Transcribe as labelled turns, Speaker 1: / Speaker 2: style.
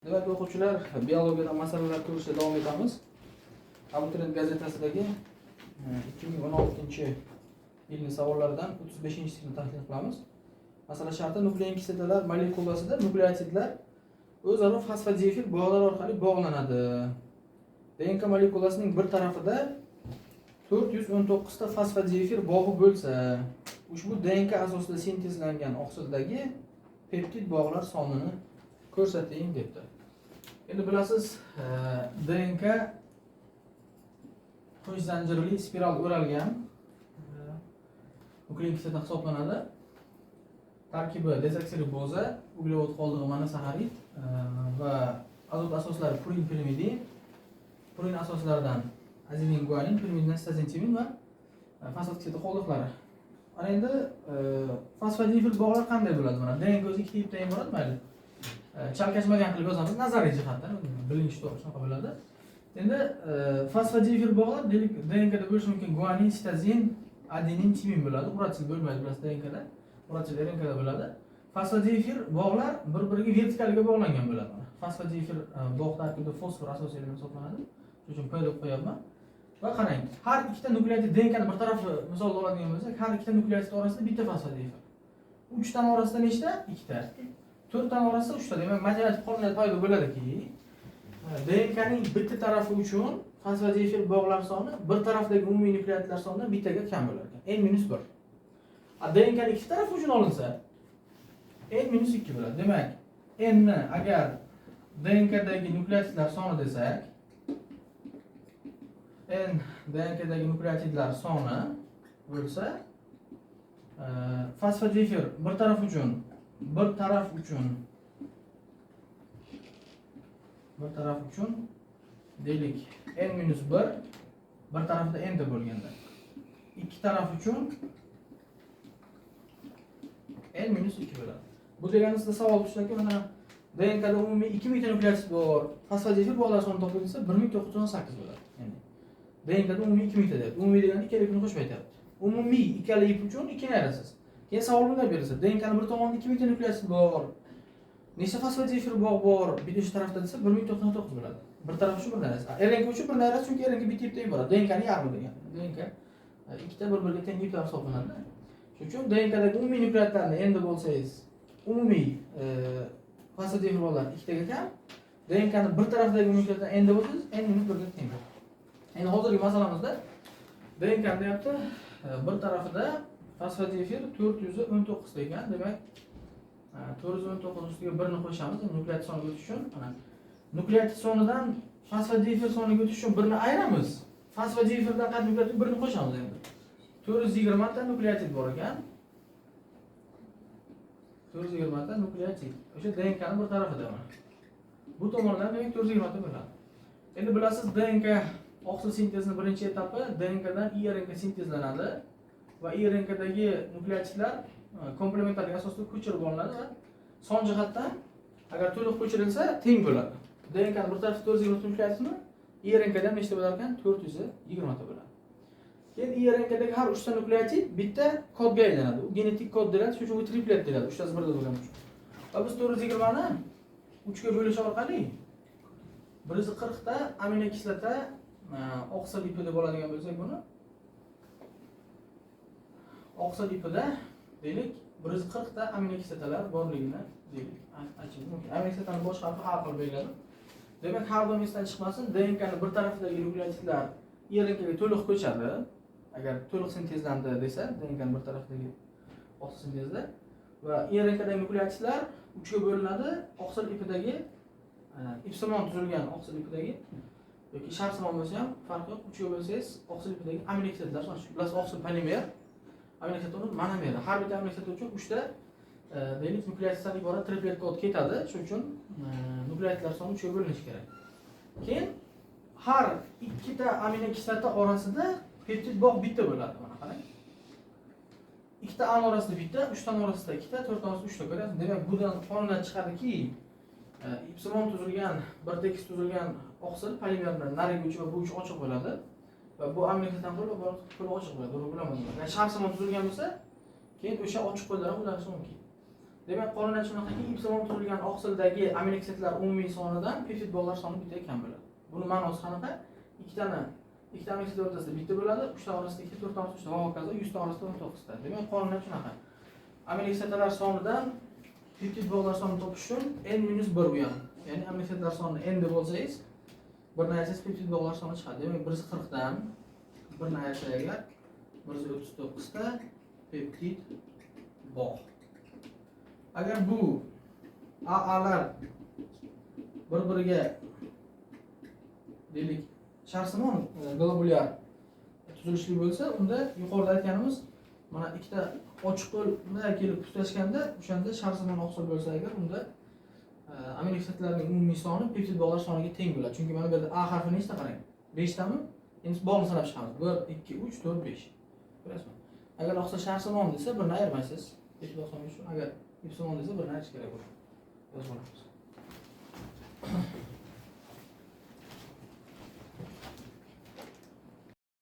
Speaker 1: Demak, o'quvchilar, biologiyadan masalalar ko'rishda davom etamiz. Abituriyent gazetasidagi 2016-yilning savollaridan 35-sini tahlil qilamiz. Masala sharti: nuklein kislotalar molekulasida nukleotidlar o'zaro fosfodiefir bog'lar orqali bog'lanadi. DNK molekulasining bir tarafida 419 ta fosfodiefir bog'i bo'lsa, ushbu DNK asosida sintezlangan oqsildagi peptid bog'lar sonini ko'rsating debdi. Endi bilasiz, DNK qo'sh zanjirli spiral o'ralgan nuklein kislota hisoblanadi. Tarkibi dezoksiriboza, uglevod qoldig'i monosaxarid va azot asoslari purin, pirimidin, purin asoslaridan adenin, guanin, pirimidin, sitozin, timin va fosfat kislota qoldiqlari. Ana endi fosfodiefir bog'lar qanday bo'ladi? Mana DNK o'zi ikkita ipdan iborat, mayli. Chalkashmagan qilib yozamiz nazariy jihatdan, bilinishi to'g'ri shunaqa bo'ladi. Endi fosfodiefir bog'lar, deylik, DNKda bo'lishi mumkin guanin, sitozin, adenin, timin bo'ladi. Uratsil bo'lmaydi, bilasiz, DNKda. Uratsil RNKda bo'ladi. Fosfodiefir bog'lar bir biriga vertikalga bog'langan bo'ladi. Fosfodiefir bog' tarkibida fosfor asosiy element hisoblanadi, shuning uchun P deb qo'yapman. Va qarang, har ikkita nukleotid, DNKni bir tarafi misolda oladigan bo'lsak, har ikkita nukleotid orasida bitta fosfodiefir, uchtani orasida nechta? Ikkita. To'rttani orasida uchta. Demak, matematik qonuniyat paydo bo'ladiki, DNKning bitta tarafi uchun fosfodiefir bog'lar soni bir tarafdagi umumiy nukleotidlar sonidan bittaga kam bo'lar ekan, n minus bir. A DNKning ikki tarafi uchun olinsa, n minus ikki bo'ladi. Demak, n ni agar DNKdagi nukleotidlar soni desak, n DNKdagi nukleotidlar soni bo'lsa, fosfodiefir bir taraf uchun deylik n minus bir, bir tarafida n ta bo'lganda, ikki taraf uchun n minus ikki bo'ladi. Bu degani sizda savol tushadiki, mana DNKda umumiy 2000 ta nukleotid bor, fosfodiefir bog'lar soni toping desa, 1918 bo'ladi. Ya'ni DNKda umumiy 2000 ta deyapti. Umumiy degani ikkala ipini qo'shib aytyapti. Umumiy ikkala ip uchun ikkini ayirasiz. Keyin savol bunday berilsa, DNKni bir tomonida 2000 ta nukleotid bor, nechta fosfodiefir bog' bor bitta shu tarafda desa, 1099 bo'ladi. Bir taraf uchun birdan ayirasiz. RNK uchun birdan ayirasiz, chunki RNK bitta ipdan iborat, DNKni yarmi degan. DNK ikkita bir biriga teng iplar hisoblanadi. Shuning uchun DNKdagi umumiy nukleotidlarni endi bo'lsangiz, umumiy fosfodiefir bog'lar ikkitaga kam, DNKni bir tarafidagi nukleotidlarni endi bo'lsangiz, n minus birga teng bo'ladi. Endi hozirgi masalamizda DNK deyapti, bir tarafida fosfodiefir 419 ekan. Demak, 419 ustiga birni qo'shamiz endi nukleotid soniga o'tish uchun. Mana nukleotid sonidan fosfodiefir soniga o'tish uchun birni ayiramiz, fosfodiefirdan qaytib nukleotid birni qo'shamiz. Endi 420 ta nukleotid bor ekan, 420 ta nukleotid o'sha DNKni bir tarafida. Mana bu tomondan, demak, 420 ta bo'ladi. Endi bilasiz, DNK oqsil sintezini birinchi etapi DNKdan iRNK sintezlanadi va iRNKdagi nukleotidlar komplementarlik asosida ko'chirib olinadi va son jihatdan agar to'liq ko'chirilsa, teng bo'ladi. DNKni bir tarafida 420 nukleotidmi, iRNKda ham nechta bo'lar ekan? 420 ta bo'ladi. Keyin iRNKdagi har uchta nukleotid bitta kodga aylanadi. U genetik kod deyiladi, shuning uchun u triplet deyiladi, uchtasi birda bo'lgani uchun. Va biz 420ni uchga bo'lish orqali 140 ta aminokislota oqsil ipi deb oladigan bo'lsak, buni oqsil ipida, deylik, 140 ta aminokislotalar borligini, deylik, aytishimiz mumkin. Aminokislotani bosh harfi A qilib belgiladim. Demak, har doim esdan chiqmasin, DNKni bir tarafidagi nukleotidlar iRNKga to'liq ko'chadi agar to'liq sintezlandi desa, DNKni bir tarafidagi oqsil sintezida. Va iRNKdagi nukleotidlar uchga bo'linadi, oqsil ipidagi ipsimon tuzilgan oqsil ipidagi yoki sharsimon bo'lsa ham farqi yo'q, uchga bo'lsangiz, oqsil ipidagi aminokislotalar soni. Bilasiz, oqsil polimer, aminokislota uni monomeri. Har bitta aminokislota uchun uchta deylik nukleotiddan iborat triplet kod ketadi. Shuning uchun nukleotidlar soni uchga bo'linishi kerak. Keyin har ikkita aminokislota orasida peptid bog' bitta bo'ladi. Mana qarang, ikkita an orasida bitta, uchtani orasida ikkita, to'rttani orasida uchta, ko'ryapsiz. Demak, bundan qonundan chiqadiki, ipsimon tuzilgan, bir tekis tuzilgan oqsil polimerni narigi uchi va bu uchi ochiq bo'ladi va bu aminokislotani qo'li va bu qo'li ochiq bo'ladi, buni bilamiz. Ya'ni sharsimon tuzilgan bo'lsa, keyin o'sha ochiq qo'llar ham ulanishi mumkin. Demak, qonuniyat shunaqaki, ipsimon tuzilgan oqsildagi aminokislotalar umumiy sonidan peptid bog'lar soni bittaga kam bo'ladi. Buni ma'nosi qanaqa? Ikkita aminokislota o'rtasida bitta bo'ladi, uchta orasida ikkita, to'rtta orasida uchta va hokazo, 100 ta orasida 19 ta. Demak, qonuniyat shunaqa. Aminokislotalar sonidan peptid bog'lar sonini topish uchun n minus 1 u ham. Ya'ni aminokislotalar sonini n deb olsangiz, birni ayirsangiz, peptid bog'lar soni chiqadi. Demak, 140 dan birni ayirsak agar, 139 ta peptid bog'. Agar bu AAlar bir-biriga, deylik, sharsimon globulyar tuzilishli bo'lsa, unda yuqorida aytganimiz, mana ikkita ochiq qo'l bunday kelib tutashganda, o'shanda sharsimon oqsil bo'lsa agar, unda aminokislotalarning umumiy soni peptid bog'lar soniga teng bo'ladi. Chunki mana bu yerda A harfi nechta, qarang? 5 tami? Endi bog'ni sanab chiqamiz. 1, 2, 3, 4, 5. Ko'rasizmi? Agar oqsil sharsimon desa, birni ayirmaysiz. Peptid bog' soni uchun, agar ipsimon desa, birni ayirish kerak bo'ladi. Yozib olamiz.